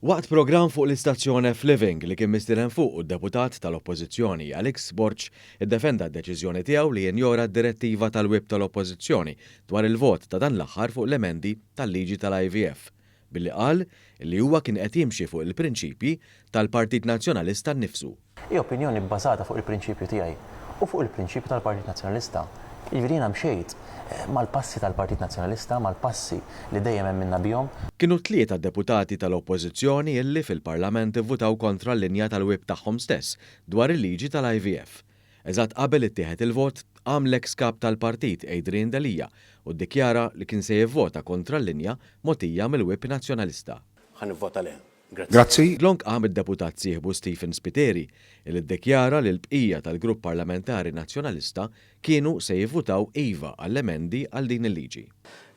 Waqt programm fuq l-istazzjon F-Living li kien mistieden fuqu d-Deputat tal-Oppożizzjoni Alex Borg iddefenda d-deċiżjoni tiegħu li jinjora d-direttiva tal-Whip tal-Oppożizzjoni dwar il-vot ta' dan l-aħħar fuq l-emendi tal-liġi tal-IVF billi qal li huwa kien qed jimxi fuq il-prinċipji tal-Partit Nazzjonalista nnifsu. Hi opinjoni bbażata fuq il-prinċipju tiegħi u fuq il-prinċipju tal-Partit Nazzjonalista. Jiġifieri jiena mxejt mal-passi tal-Partit Nazzjonalista, mal-passi li dejjem emminna bihom. Kienu tlieta deputati tal-Oppożizzjoni illi fil-Parlament ivvutaw kontra l-linja tal-Whip tagħhom stess dwar il-liġi tal-IVF. Eżatt qabel ittieħed il-vot, qam l-eks Kap tal-Partit Adrian Delia u ddikjara li kien se jivvota kontra l-linja mogħtija mill-Whip Nazzjonalista. Ħa nivvota le. Grazzi. Grazzi. Dlonk qam id-Deputat sieħbu Stephen Spiteri li ddikjara li l-bqija tal-Grupp Parlamentari Nazzjonalista kienu se jivvutaw iva għall-emendi għal din il-liġi.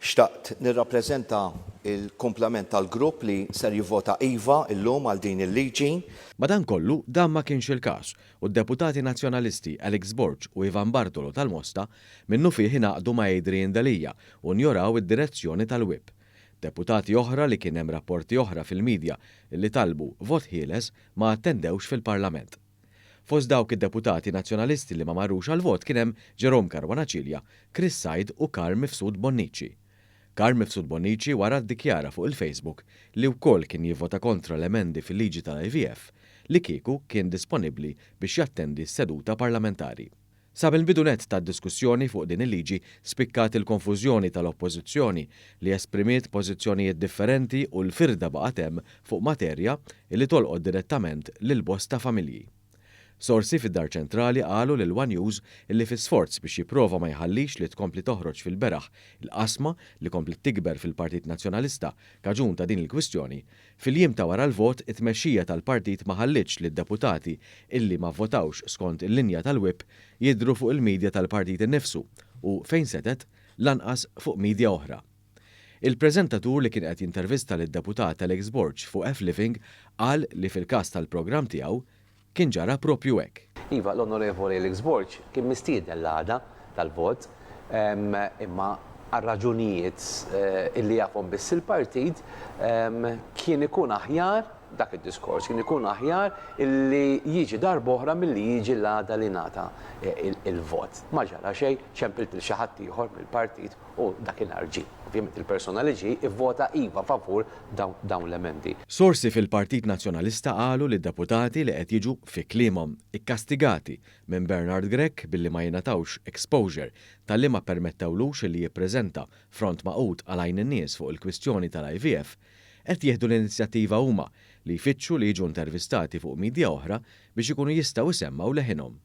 Xtaqt nirrappreżenta l-kumplament tal-grupp li ser jivvota iva llum għal din il-liġi. Madankollu, dan ma kienx il-każ u d-Deputati Nazzjonalisti Alex Borg u Ivan Bartolo tal-Mosta minnufih ingħaqdu ma' Adrian Delia u njoraw id-direzzjoni tal-Whip. Deputati oħra li kien hemm rapporti oħra fil-media li talbu vot ħieles ma attendewx fil-Parlament. Fost dawk id-deputati Nazzjonalisti li ma marrux għall-vot kien hemm Jerome Caruana Cilia, Chris Said u Carm Mifsud Bonnici. Carm Mifsud Bonnici wara ddikjara fuq il-Facebook li wkoll kien jivvota kontra l-emendi fil-liġi tal-IVF li kieku kien disponibbli biex jattendi s-seduta parlamentari. Sa mill-bidu nett tad-diskussjoni fuq din il-liġi spikkat il-konfużjoni tal-Oppożizzjoni li esprimiet pożizzjonijiet differenti u l-firda baqgħet hemm fuq materja li tolqot direttament lil bosta familji. Sorsi fid-Dar Ċentrali qalu lil one News li fi sforz biex jipprova ma jħallix li tkompli toħroġ fil-beraħ il-qasma li kompliet tikber fil-Partit Nazzjonalista kaġun ta' din il-kwistjoni, Fil-jiem ta' wara l-vot, it-tmexxija tal-partit ma ħallietx lid-deputati illi ma vvotawx skont il-linja tal-whip jidhru fuq il-media tal-partit innifsu u, fejn setgħet, lanqas fuq media oħra. Il-preżentatur li kien qed jintervista lid-deputat Alex Borg fuq F-Living qal li fil-każ tal-programm tiegħu Kien ġara proprju hekk. Iva, l-Onorevoli Alex Borg kien mistieden l-għada tal-vot, imma għal raġunijiet illi jafhom biss il-partit, kien ikun aħjar, dak id-diskors, kien ikun aħjar illi jiġi darb'oħra milli jiġi l-għada li ngħata il-vot. Ma ġara xejn, ċempilt lil xi ħadd ieħor mill-partit u dakinhar ġie. Ovvjament il-persuna li ġie ivvota iva favur dawn l-emendi. Sorsi fil-Partit Nazzjonalista qalu li deputati li qed jiġu, fi kliemhom, ikkastigati minn Bernard Grech billi ma jingħatawx exposure talli ma ppermettewlux li jippreżenta front magħqud għal għajn in-nies fuq il-kwistjoni tal-IVF, qed jieħdu l-inizjattiva huma li jfittxu li jiġu intervistati fuq media oħra biex ikunu jistgħu jsemmgħu leħinhom.